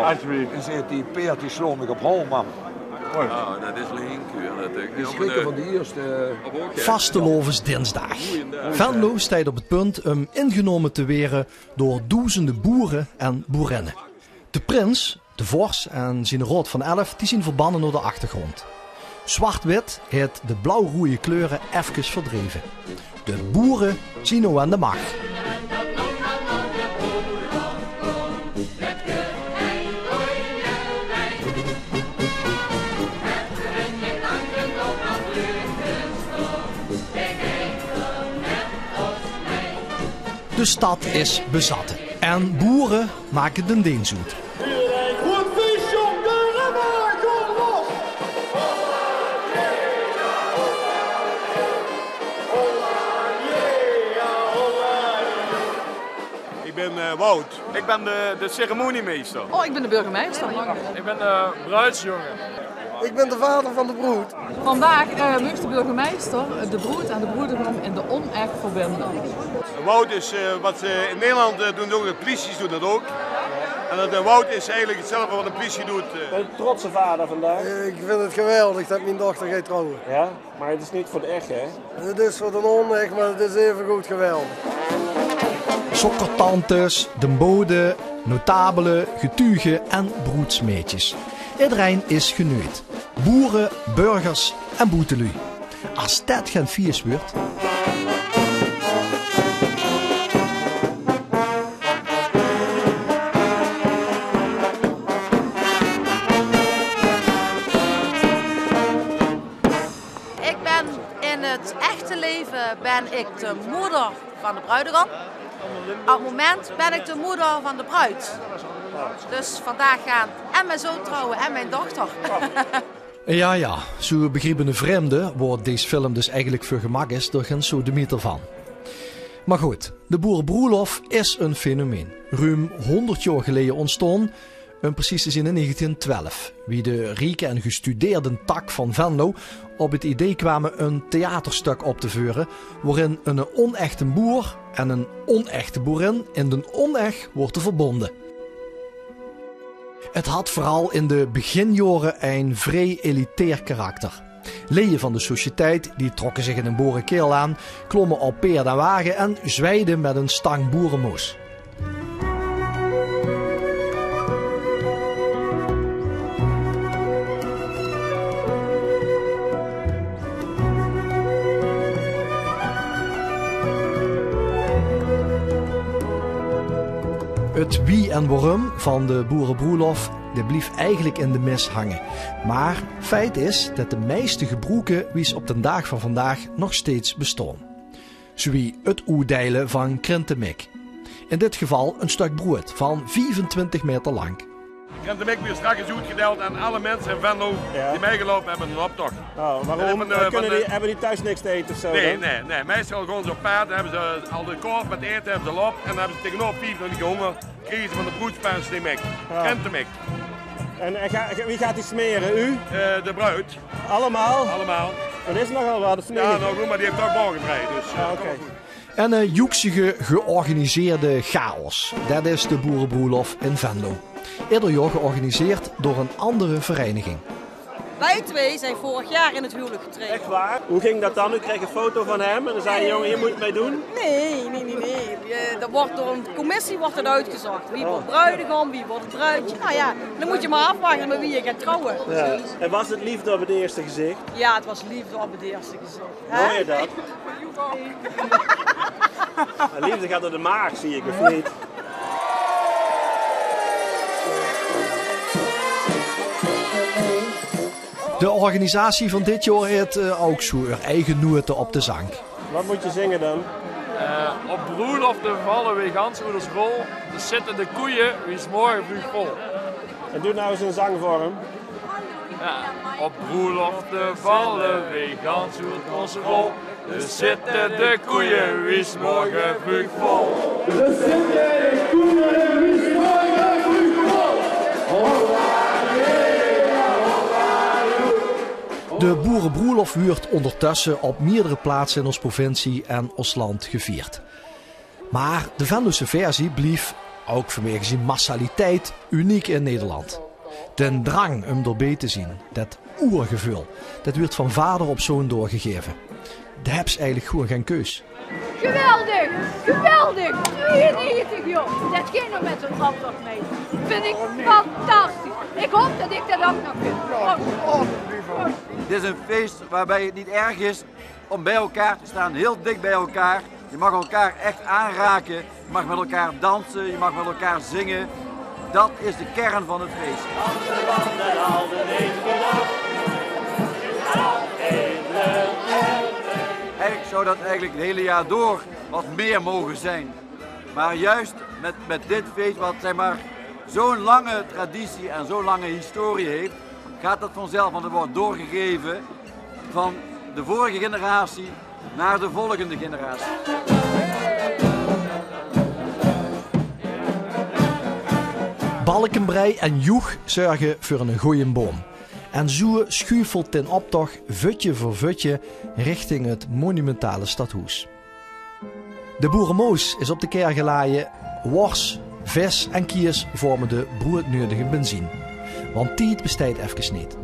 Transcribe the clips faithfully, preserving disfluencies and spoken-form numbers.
Alsjeblieft. En zit die peert, die sloon ik op hol, man. Ja, det is link, ja, det is... Die schrikke van de eerste. Vastelaovesdinsdaag. Venlo steit op 't punt um ingenome te waere door doezende boere en boerinne. De prins, de vors en zien raod van elf, die zien verbanne nao de achtergrond. Zwart-wit haet de blauw-roeje kleure efkes verdreve. De boere zien noe aan de mach. De stad is bezatte en boere make den deens oet. Iedereen goed, vies, jong, de remmen, kom los! Ik ben, eh, Wout. Ik ben de, de ceremoniemeester. Oh, ik ben de burgemeester. Ik ben de bruidsjongen. Ik ben de vader van de broed. Vandaag, eh, moog de burgemeester de broed en de broedegom in de oneg verbinde. Wout is, eh, wat ze in Nederland, eh, doen, doen de polities doen dat ook. En dat, eh, Wout is eigenlijk hetzelfde wat een politie doet, eh. Ik ben de trotse vader vandaag. Eh, ik vind het geweldig dat mijn dochter gaat trouwen. Ja, maar het is niet voor de ech, hè? Het is voor de oneg, maar het is even goed geweldig. Sokkertantes, den bode, notabele, getuge en broedsmeedjes. Idderein is geneut. Boere, burgers en boeteluuj. As det gen fies wuurt. Ik ben in het echte leven ben ik de moeder van de bruidegom. Op het moment ben ik de moeder van de bruid. Dus vandaag gaan en mijn zoon trouwen en mijn dochter. Ja, ja, zoe begriepe de vreemde, wo dees film dus eigelik veur gemaak is, dao gen sodemieter van. Maar good, de boerebroelof is een fenomeen. Ruum honderd jaor geleje ontstaon, um precies te zien in negentien twelf, wie de rieke en gestudeerde tak van Venlo op het idee kwame een theaterstuk op te veure, worin een onechte boer en een onechte boerin in den oneg woorte verbonde. Het had vooral in de beginjaore een vrij elitair karakter. Leje van de sociëteit, die trokke zich in een boerekeerl aan, klommen op peerd en wage en zweide met een stang boeremoos. Het wie en waarom van de boerebroelof, det blief eigelik in de mis hange. Maar feit is det de meiste gebroeke wie ze op den daag van vandaag nog steeds bestaon. Zowie het oetdeile van krintemik. In dit geval een stuk broeëd van viefentwintig meter lang. Krintemik weurt straks oetgedeild aan alle minse in Venlo die meigeloupe hebbe in den optoch. Oh, waarom? Kunnen die, hebben die thuis niks te eten of zo dan? Nee, nee. Meistal gaon ze op paad, dan hebbe ze al de korf met ete hebbe ze al op en dan hebbe ze tegenop viefentwintig honger. Kriege ze van de broedspaas die mik. Ja. Krentenmik. En, en ga-, wie gaat die smeren? U? Eh, de bruid. Allemaal? Allemaal. Dat is nogal wat, of niet? Ja, nou goed, maar die heeft toch morgenvrij, dus, eh, oké. Een, eh, joeksige, georganiseerde chaos. Det is de boerebroelof in Venlo. Ieder jaor georganiseerd door een andere vereniging. Wij twee zijn vorig jaar in het huwelijk getreden. Echt waar? Hoe ging dat dan? U kreeg een foto van hem en dan zei je: "Jongen, hier moet je het mee doen." Nee, nee, nee, nee. Eh, dat wordt door een commissie wordt het uitgezocht. Wie wordt bruidegom, wie wordt bruidje. Nou ja, dan moet je maar afwachten met wie je gaat trouwen. Ja. En was het liefde op het eerste gezicht? Ja, het was liefde op het eerste gezicht. Hè? Hoor je dat? De liefde gaat door de maag, zie ik, of niet? De organisatie van dit jaor haet, eh, ouk zoe eur eige noete op de zank. Wat moet je zingen dan? Eh, op broelofte valle weer gans oet os rol. Dus zitte de koeie wie 's morge vreug vol. En doe nou eens een zangvorm. Ja, op broelofte valle weer gans oet os rol. Dus zitte de koeie wie 's morge vreug vol. Dus zitte de koeie wie 's morge vreug vol. De boerebroelof wuurt ondertösse op meerdere plaatse in os provincie en os land gevierd. Maar de Venlose versie blief Ouk vanwege zien massaliteit uniek in Nederland. Den drang um d'rbie te zien, det oergeveul, det wuuert van vader op zoon doorgegeve. Dao höbs se eigelik gewoen gein keus. Geweldig, geweldig. Drieënnegentig joar. Det ging nog mit zo'n optoch mit. Vind ik fantastisch. Ik hoop det ik det ouk nog kan. Dit is een feest waarbij het niet erg is om bij elkaar te staan, heel dicht bij elkaar. Je mag elkaar echt aanraken, je mag met elkaar dansen, je mag met elkaar zingen. Dat is de kern van het feest. Eigenlijk zou dat eigenlijk het hele jaar door wat meer mogen zijn. Maar juist met, met dit feest, wat zeg maar zo'n lange traditie en zo'n lange historie heeft, gaat dat vanzelf, want het wordt doorgegeven van de vorige generatie naar de volgende generatie. Balkenbrei en joech zörge veur 'ne goojen boom. En zoe schuufelt den optoch vutje veur vutje richting het monumentale stadhoes. De boeremoos is op de kaer gelaje. Wors, vis en kiers vorme de broedneudige benzien. Want tied besteit efkes neet.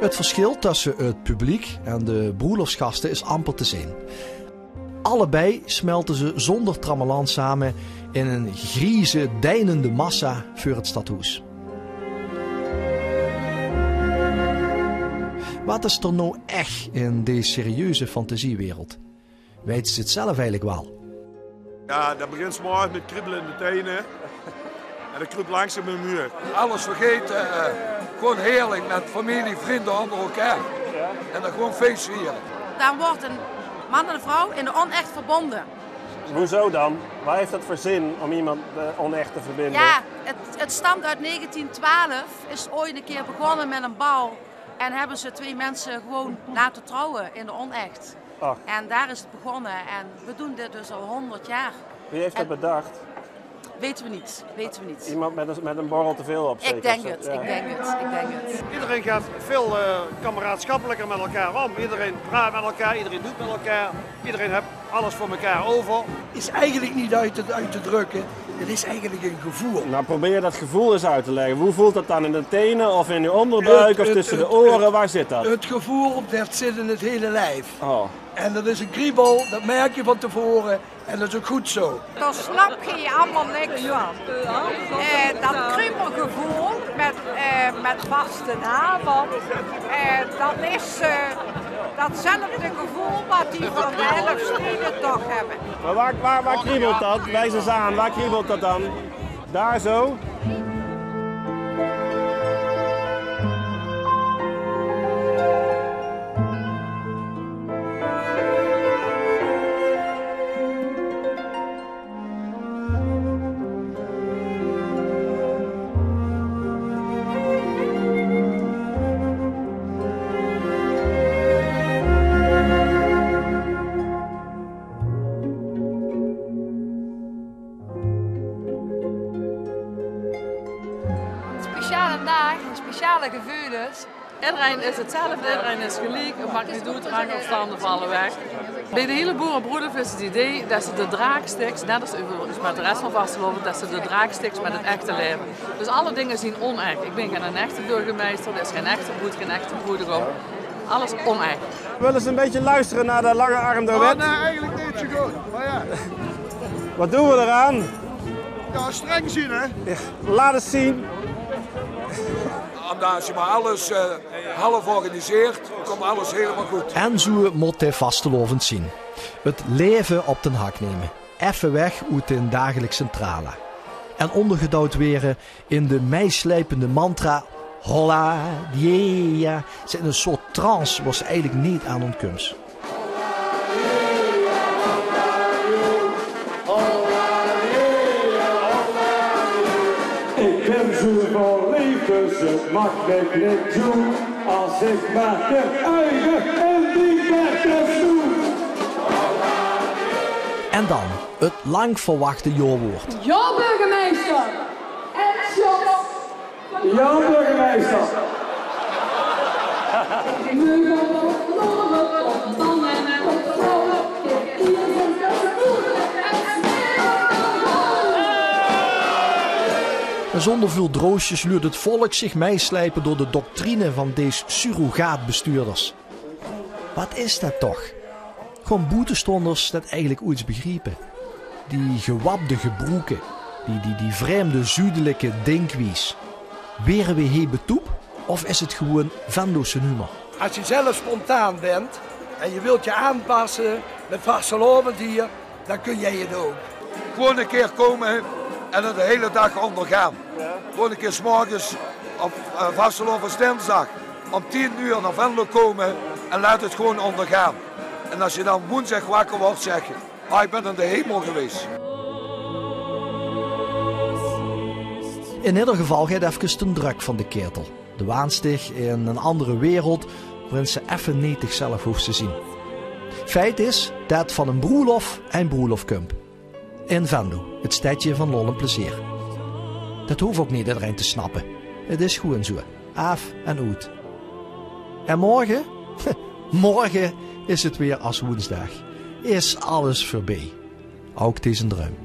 Het verschil tösse het publiek en de broelofsgaste is amper te zeen. Allebei smelte ze zonder trammeland same in een grieze, deinende massa veur het stadhoes. Wat is d'r now ech in dees serieuze fantasiewereld? Weits se het zelf eigelik waal? Ja, det begint 's morgens mit kriebele in de teine. En det kruup langzaam in de muur. Alles vergeten, eh, gewoon heerlijk met familie, vrienden onder elkaar. En dan gewoon feest vieren. Dan wordt een man en een vrouw in de onecht verbonden. Hoezo dan? Waar heeft dat voor zin om iemand, eh, onecht te verbinden? Ja, het, het stamt uit negentien twaalf, is ooit een keer begonnen met een bal. En hebben ze twee mensen gewoon laten trouwen in de onecht. Ach. En daar is het begonnen. En we doen dit dus al honderd jaar. Wie heeft dat bedacht? Weten we niet, weten we niet. Iemand met een, met een borrel te veel op, zeker? Ik denk het, ik denk het, ik denk het. Iedereen gaat veel, eh, kameraadschappelijker met elkaar om. Iedereen praat met elkaar, iedereen doet met elkaar. Iedereen heeft alles voor elkaar over. Is eigenlijk niet uit te, uit te drukken. Het is eigenlijk een gevoel. Nou, probeer dat gevoel eens uit te leggen. Hoe voelt dat dan, in de tenen of in je onderbuik of tussen de oren? Waar zit dat? Het gevoel, dat zit in het hele lijf. Oh. En dat is een kriebel, dat merk je van tevoren. En dat is ook goed zo. Dao snap geej allemaol niks van. Eh, dat kriebelgevoel met, eh, met vastelaovend, eh, dat is, eh, datzelfde gevoel wat die van de Elfstedentocht hebben. Maar waar, waar, waar kriebelt dat? Wijs eens aan, waar kriebelt dat dan? Daar zo? Speciale daag en speciale geveulens. Iedereen is hetzelfde, iedereen is geliek. Het maakt niet uit, rang of stand, we vallen weg. Bij de hele boerebroelof is het idee dat ze de draak stiks, net als overigens met de rest van vastelaovend, dat ze de draak stiks met het echte leven. Dus alle dingen zien onecht. Ik ben geen echte burgemeester, er is geen echte broed, geen echte broedegom. Alles onecht. Willen ze een beetje luisteren naar de lange arm de wet? Oh, nee, eigenlijk niet zo goed. Maar ja. Wat doen we eraan? Ja, streng zien, hè? Ja, laat eens zien. Omdat als je maar alles, eh, half organiseert, komt alles helemaal goed. En zoe mót de vastelaovend zien. Het leve op den hak neme. Effe weg oet den dagelijkse trala. En ondergedouwd were in de meisleipende mantra: Holla, die, ja. Zit in een soort trance, waar ze eigenlijk niet aan ontkums. Ik ben zo verliefd, dus het mag me niet doen. Als ik maar ten einde in die kerkers doe. En dan het lang verwachte jaowoord. Ja, burgemeester. En Sjors. Ja, burgemeester. En zónder väöl droosjes luurt 't volk zich meisleipe door de doctrine van dees surrogaatbestuurders. Wat is det toch? Gaon boetestaonders det eigelik oets begriepe? Die gewapde gebroeke, die, die, die vreemde zudelike dinkwies. Waere we hie betoep of is 't gewoen Venlose humor? As je zelf spontaan bent en je wilt je aanpassen met vastelaovend hier, dan kun jij het ook. Gewoen ein kier kómme en 't de hele daag óndergaon. Gewoen ein kier 's morges op, eh, vastelaovesdinsdaag óm tien oer nao Venlo kómme en laot 't gewoen óndergaon. En as je dan woensdaag wakker wuuertj, zeg je: "Ah, ik ben in de hemel geweest." In eder geval geit efkes d'n drök van de ketel. De waan stieg in ein anger wereld, woerin se effe neet dich zelf hoofs te zien. Feit is det van ein broelof ein broelof kump. In Venlo, 't stedje van lol en plezeer. Det hoof ouch neet ederein te snappe. 't Is gewoen zoe. Aaf en oet. En morge? Morge is 't weer as woensdaag. Is alles veurbie. Ouch deze druim.